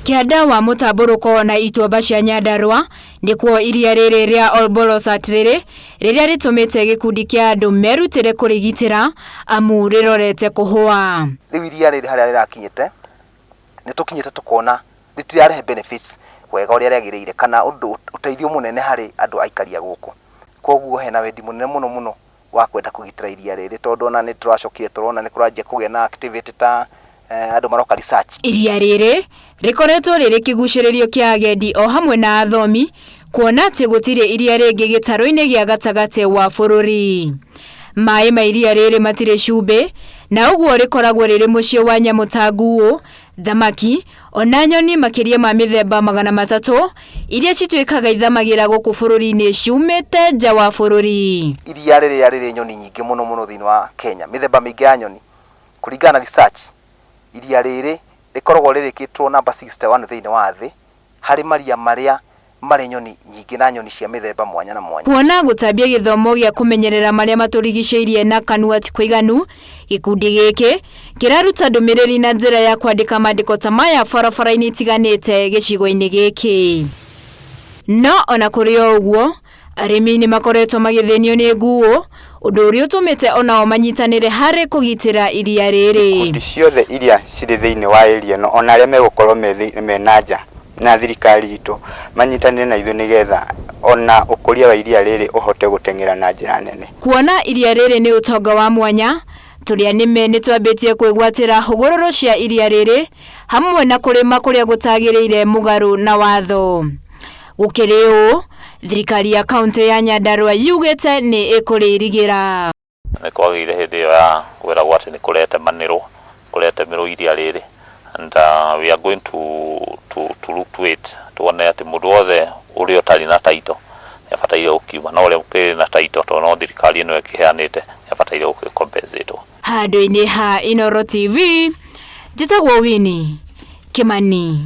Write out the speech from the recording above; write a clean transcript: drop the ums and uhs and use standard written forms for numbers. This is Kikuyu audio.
Kĩanda wa mũtambũrũko na ituamba cia Nyandarua nĩkuo iria rĩrĩ rĩa Olbolosat rĩrĩ, rĩrĩa rĩtũmĩte gĩkundi kĩa andũ merutĩre kũrĩgitĩra amu rĩrorete kũhũa. Rĩu iria rĩrĩ harĩa rĩrakinyĩte, nĩ tũkinyĩte tũkona rĩtirarehe benefits wega ũrĩa rĩagĩrĩire kana ũndũ ũteithio mũnene harĩ andũ aikari a gũkũ. Koguo hena wendi mũnene mũno mũno wa kwenda kũgitĩra iria rĩrĩ tondũ ona nĩ tũracokire tũrona nĩ kũranjia kũgĩa na activity ta andũ maroka research. Iria rĩrĩ rĩkoretwo rĩrĩ kĩgucĩrĩrio kĩa agendi o hamwe na athomi kuona atĩ gũtirĩ iria rĩngĩ gĩtarũ-inĩ gĩa gatagatĩ wa bũrũri. Maĩ ma iria rĩrĩ matirĩ cumbĩ na ũguo rĩkoragwo rĩrĩ mũciĩ wa nyamũ ta nguũ, thamaki ona nyoni makĩria ma mĩthemba 300 iria cituĩkaga ithamagĩra gũkũ bũrũri-inĩ ciumĩte nja wa bũrũri. Iria rĩrĩa rĩrĩ nyoni nyingĩ mũno mũno thĩinĩ wa Kenya, mĩthemba mĩingĩ ya nyoni. Kũringana na research, iria rĩrĩ rĩkoragwo rĩrĩkĩtwo namba 61 thĩinĩ wa thĩ harĩ maria marĩa marĩ nyoni nyingĩ na nyoni cia mĩthemba mwanya na mwanya. Kuona gũtambia gĩthomo gĩa kũmenyerera marĩa matũrigicĩirie na kanua ti kũiganu, gĩkundi gĩkĩ kĩraruta ndũmĩrĩri na njĩra ya kwandĩka mandĩko ta maya barabara-inĩ itiganĩte gĩcigo-inĩ gĩkĩ. No ona kũrĩ o ũguo, arĩmi nĩ makoretwo magĩthĩnio nĩ nguũ, ũndũ ũrĩa ũtũmĩte onao manyitanĩre harĩ kũgitĩra iria rĩrĩ. Ikundi ciothe iria cirĩ thĩinĩ wa area ĩno ona arĩa megũkorwo me na nja na thirikari itũ manyitanĩre na ithuĩ nĩgetha ona ũkũria wa iria rĩrĩ ũhote gũteng'era na njĩra nene. Kuona iria rĩrĩ nĩ ũtonga wa mwanya, tũrĩa nĩme nĩ twambĩtie kwĩgwatĩra hũgũrũrũ cia iria rĩrĩ hamwe na kũrĩma kũrĩa gũtagĩrĩire mũgarũ na watho. Gũkĩrĩ ũũ, thirikari ya kaũntĩ ya Nyandarua yugĩte nĩ ĩkũrĩirigĩra. Nĩ kwagĩire hĩndĩ ĩyo ya kwĩragwo atĩ nĩ kũretemanĩrwo, kũretemerwo iria rĩrĩ and we are going to look to it tuone atĩ mũndũ wothe ũrĩa ũtarĩ na title nĩ abataire gũkiuma, no ũrĩa ũkĩrĩ na title tondũ no thirikari ĩno ĩkĩheanĩte nĩ abataire gũkĩ compensate wo. Handũ-inĩ ha Inooro TV, njĩtagwo Winnie Kimani.